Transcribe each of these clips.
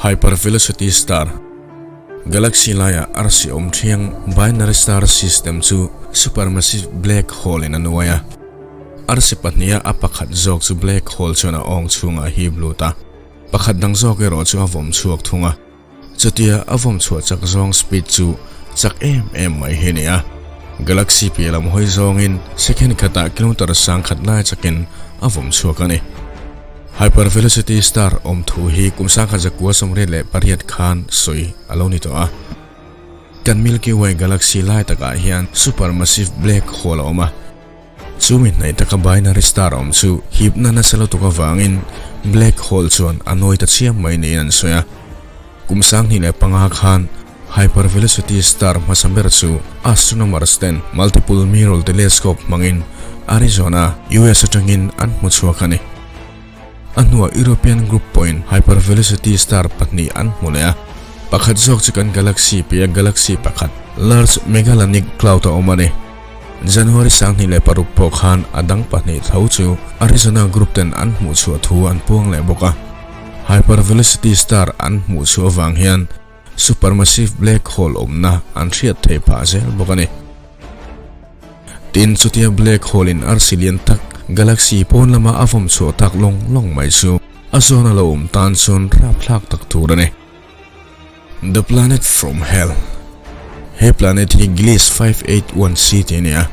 Hypervelocity star, Galaxy laia arsi awm thiang binary star system chu supermassive black hole in a nuai a. Arsi pahniha a pakhat zawk chu black hole chuan a awng chhungah a hip lut a, pakhat dang zawk erawh chu a vawm chhuak thung a. Chutia a vawm chhuah chak zawng speed chu chak em em mai hi a ni a. Galaxy piah lam hawi zawngin second khatah kilometer sang khat lai chakin a vawm chhuak a ni. Hypervelocity star awm thu hi kum sangkhat zakua 88 khan sawi a lo ni tawh a. Kan Milky Way galaxy lai takah hian supermassive black hole a awm a. Chu mi hnaih taka binary star awm chu hipna nasa lutuk avangin black hole chuan a nawi ta chiam mai niin an sawi a. Kum 2005 khan hypervelocity star hmasa ber chu astronomers ten multiple mirror telescope hmangin Arizona, US atangin an hmu chhuak a ni. A hnuah European group pawhin hypervelocity star pahnih an hmu leh a, pakhat zawk chu kan galaxy piah galaxy pakhat Large Magellanic Cloud a awm a ni. January 2006 pawh khan a dang pahnih tho chu Arizona group ten an hmuh chhuah thu an puang leh bawk a. Hypervelocity star an hmuh chhuah avang hian supermassive black hole awmna an hriat theih phah zel bawk a ni. Tin, chutia black hole in arsi lian tak galaxy pawn lama a vawm chhuah tak lawng lawng mai chu a zawn a lo awm tan chuan rapthlak tak tur a ni. The Planet From Hell He planet hi Gliese 581c tih a ni a,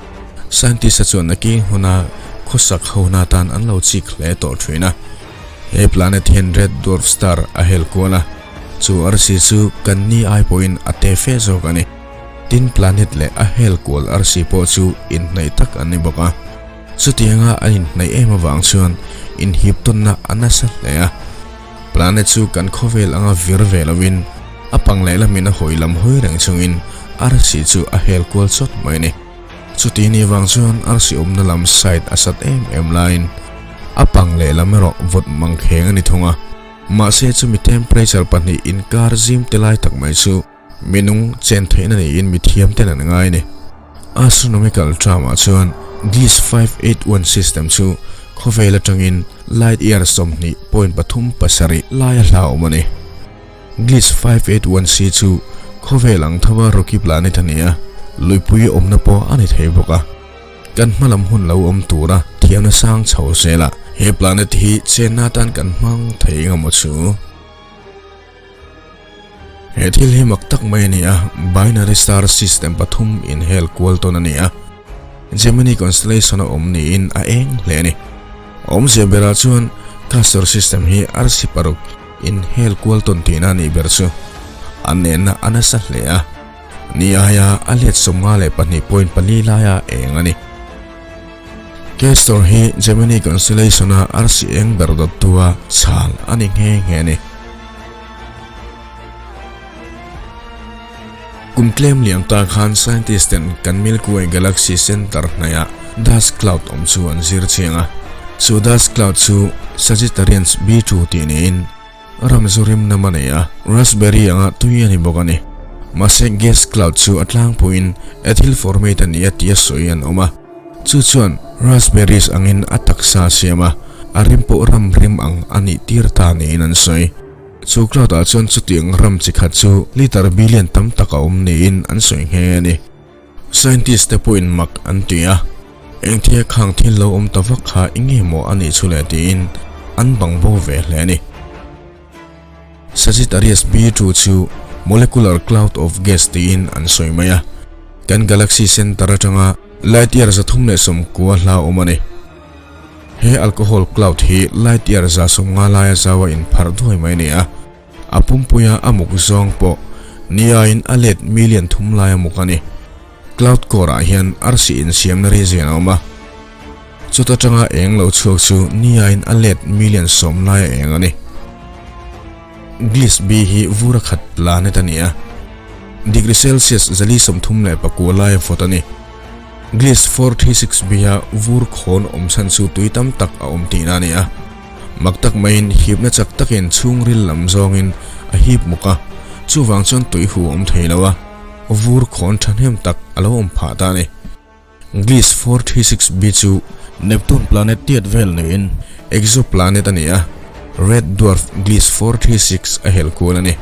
scientist-a chuan a king huna khawsak ho hna tan an lo chik hle tawh thin a. He planet hian red dwarf star a hel kual a, chu arsi chu kan ni ai pawhin a te fe zawk a ni. Tin planet leh a hel kual arsi pawh chu inhnaih tak an ni bawk a. Chutianga an inhnaih em avang chuan inhip tawnna a nasa hle a. Planet chu kan khawvel anga vir ve lovin a pang leh lamin a hawi lam hawi reng chungin arsi chu a hel kual chawt mai a ni. Chuti ni vang chuan arsi awmna lam side a sat em em laiin a pang leh lam erawh vawt mang kheng a ni thung a. Mahse chumi temperature pahnih inkar zim te lai tak mai chu Minung chen theihna niin mithiam ten an ngai a ni. Astronomical term ah chuan Gliese 581 system chu khawvel atangin light year 20.37 laia hla awm a ni. Gliese 581c chu khawvel ang tho a rocky planet a ni a, luipui awmna pawh a ni thei bawk a. Kan hmalam hun lo awm tura thiamna sang chho zelah he planet hi chenna atan kan hmang thei engemaw chu. He thil hi mak tak mai a ni a, binary star system pathum inhel kual tawn a ni a, Gemini constellation a awm niin a eng hle a ni. Awmzia berah chuan Castor system hi arsi paruk inhel kual tawn tihna a nih ber chu a nenna a nasa hle a, ni aia a let 52.4 laia eng a ni. Castor hi Gemini constellation a arsi eng ber dawttua chhal a ni nghe nghe a ni. Kum tlem liam ta khan scientist ten kan Milky Way galaxy center hnaihah dust cloud awm chu an zir chiang a. Chu dust cloud chu Sagittarians B2 tih niin ram zu rim nam a nei a, raspberry anga tui a ni bawk a ni. Mahse gas cloud chu a tlangpuiin ethyl formate a ni a tia sawi an awm a. Chu chuan raspberries angin a taksa a siam a, a rim pawh ram rim ang a nih tir ta niin an sawi. Chu cloud ah chuan chutiang ram chi khat chu liter billion tam tak a awm niin an sawi nghe a ni. Scientist te pawhin mak an ti a, engthia khang thil lo awm ta vak kha i nge maw a nih chu le tiin an bang bo ve hle a ni. Sagittarius B2 chu molecular cloud of gas tiin an sawi mai a, kan galaxy center atanga light year 390 hla awm a ni. He alcohol cloud hi light year 150 laia zaua inpharh duai mai a ni a, a pumpuia a muk zawng pawh ni aiin a let million thum laia muk a ni. Cloud core ah hian arsi insiamna region a awm a, chuta tanga eng lo chhuak chu ni aiin a let million 10 laia eng a ni. Gliese B hi vur a khat planet a ni a, degree Celsius 439 laia vawt a ni. Gliese 436 b a vur khawn awm chhan chu tui tam tak a awm tihna a ni a. Mak tak maiin hipna chak takin chhungril lam zawngin a hip muk a, chuvang chuan tui hu a awm thei lo a, vur khawn thahnem tak a lo awm phah ta a ni. Gliese 436 b chu Neptune planet tiat vel niin exoplanet a ni a. Red dwarf Gliese 436 a hel kual a ni.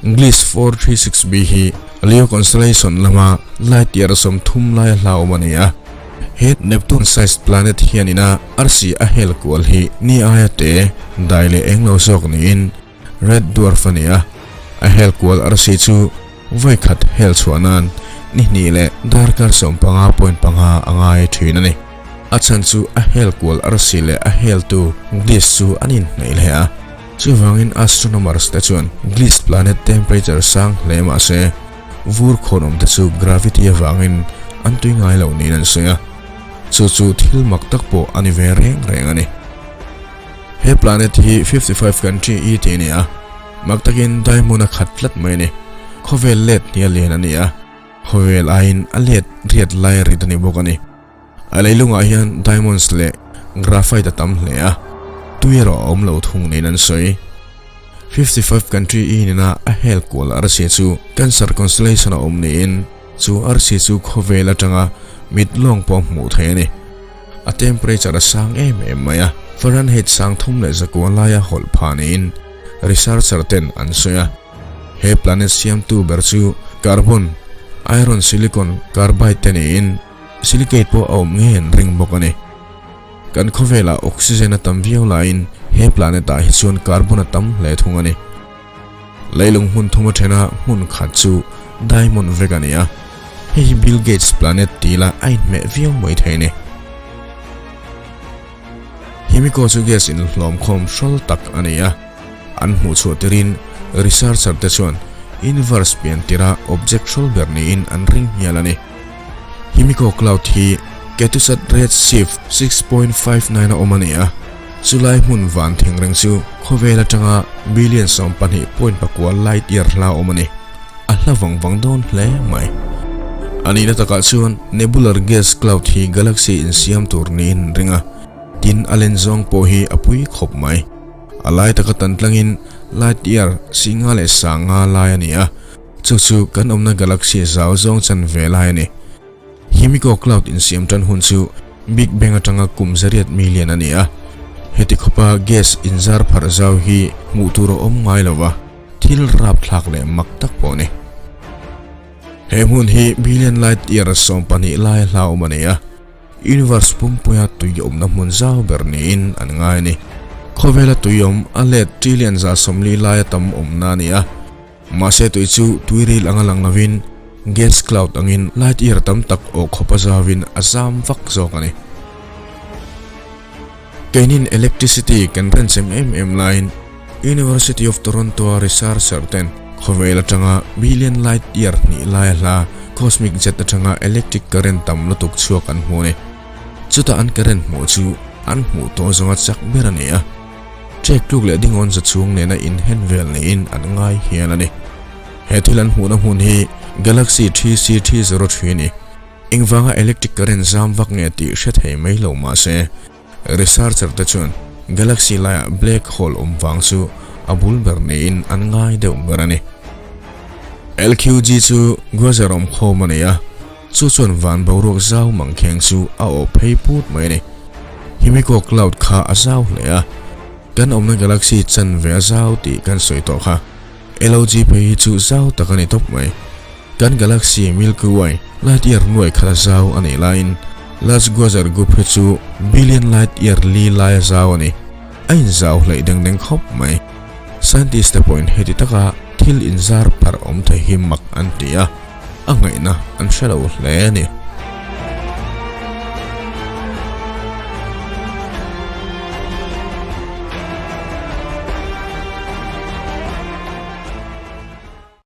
Gliese 436b hi Leo constellation lama light year 30 laia hlauhawm a ni a. He Neptune-sized planet hian ina arsi a hel kual hi ni aia te dai leh eng lo zawk niin Red dwarf a ni a. A hel kual arsi chu vawi khat hel chhuah nan ni hnih leh darkar 15.5 a ngai thin a ni. A chhan chu a hel kual arsi leh a heltu Gliese chu an inhnaih hle a. Chuvangin astronomers te chuan Gliese planet temperature sang hle mah se, vur khawn awm te chu gravity avangin an tui ngai lo niin an sawi a. Chu chu thil mak tak pawh a ni ve reng reng a ni. He planet hi 55 country e tih a ni a, mak takin diamond a khat tlat mai a ni. Khawvel let hnial lian a ni a, khawvel aiin a let riat lai rit a ni bawk a ni. A leilungah hian diamonds leh graphite a tam hle a, tui erawh a awm lo thung niin an sawi. 55 country i nena a hel kual arsi chu Cancer constellation a awm niin chu arsi chu khawvel atanga mit lawng pawh hmuh theih a ni. A temperature a sang em em mai a, Fahrenheit 3100 laia hawlh phah niin researcher ten an sawi a. He planet siamtu ber chu carbon, iron, silicon, carbide te niin, Silicate pawh a awm ngei an ring bawk a ni. Kan khawvelah oxygen a tam viau laiin he planet ah hi chuan carbon a tam hle thung a ni. Leilung hmun thum a thena hmun khat chu diamond vek a ni a, hei hi Bill Gates planet tih lah a inhmeh viau mai thei a ni. Himiko chu gas inhlawm khawm hrawl tak a ni a, an hmuh chhuah tirin researcher te chuan universe pian tira object hrawl ber niin an ring hial a ni. Himiko cloud hi Ketusat red shift 6.59 a awm a ni a, chulai hmun van thengreng chu khawvel atanga billion 12.9 light year hla awm a ni. A hla vang vang dawn hle mai. A nihna takah chuan nebular gas cloud hi galaxy insiam tur niin an ring a, tin a len zawng pawh hi a pui khawp mai. A lai taka tan tlangin light year 5 leh 5 lai a ni a, Chu chu kan awmna galaxy zau zawng chan ve lai a ni. Himiko cloud insiam tan hun chu Big Bang atanga kum zariat million a ni a. Heti khawpa gas inzar pharh zau hi hmuh tur a awm ngai lo va, thil rapthlak leh mak tak pawh a ni. He hmun hi billion light year 12 lai hlauhawm a ni a. Universe pumpuia tui awmna hmun zau ber niin an ngai a ni. Khawvela tui awm a let trillion 140 laia tam awmna a ni a. Mahse tui chu tuiril anga lang lovin gas cloud angin light year tam tak awh khawp a zauvin a zam vak zawk a ni. Keinin electricity kan renchem em em laiin University of Toronto-a researcher ten khawvel atanga billion light year hnih laia hla cosmic jet atanga electric current tam lutuk chhuak an hmu a ni. Chutah an current hmuh chu an hmuh tawh zawnga chak ber a ni a. Ṭek tluk leh dingawn za chhung nena inhen vel niin an ngai hial a ni. He thil an hmuhna hmun hi Galaxy 3C303 a ni. Engvanga electric current zam vak nge tih hre thei mai lo mah se, researcher te chuan galaxy laiah black hole awm vang chu a bul ber niin an ngai deuh ber a ni. LQG chu Gozer awm khawm a ni a. Chu chuan van boruak zau mangkheng chu a awh phei put mai a ni. Himiko cloud kha a zau hle a, kan awmna galaxy chanve a zau tih kan sawi tawh kha. LOG phei hi chu zau tak a ni tawp mai. Kan galaxy Milky Way light year nuai khat a zau a nih laiin Large Quasar Group hi chu billion light year li lai a zau a ni. A inzau hleih deng deng khawp mai. Scientist te pawhin heti taka thil inzar pharh awm thei hi mak an ti a. A ngaihna an hre lo hle a ni.